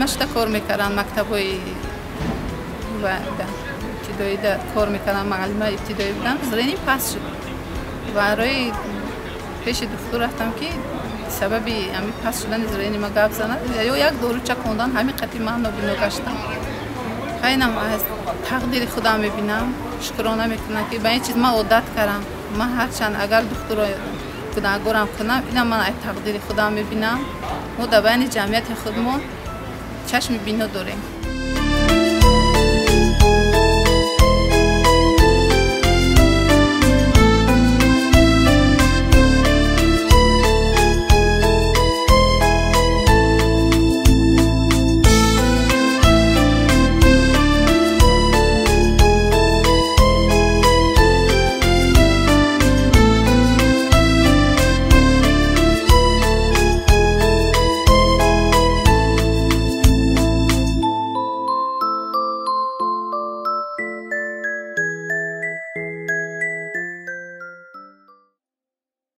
Кӯҳна шуда кор мекардам, мактабҳои ибтидоида кор мекардам, муаллима ибтидоӣ будам. Зрение паст шуд. Барои пеши духтур рафтам, ки сабаби ҳамин паст шудани зрение ма гап занад. Ё як дору чакондан, ҳамин қати ман нобино гаштам. Хайнам, аз тақдири худам мебинам, шукрона мекунам, ки ба ин чиз ман одат кардам. Ман ҳарчанд агар духтуро гунаҳгорам кунам, инам ман аз тақдири худам мебинам. Мо дар байни ҷамъияти худмон чашми бино дорем.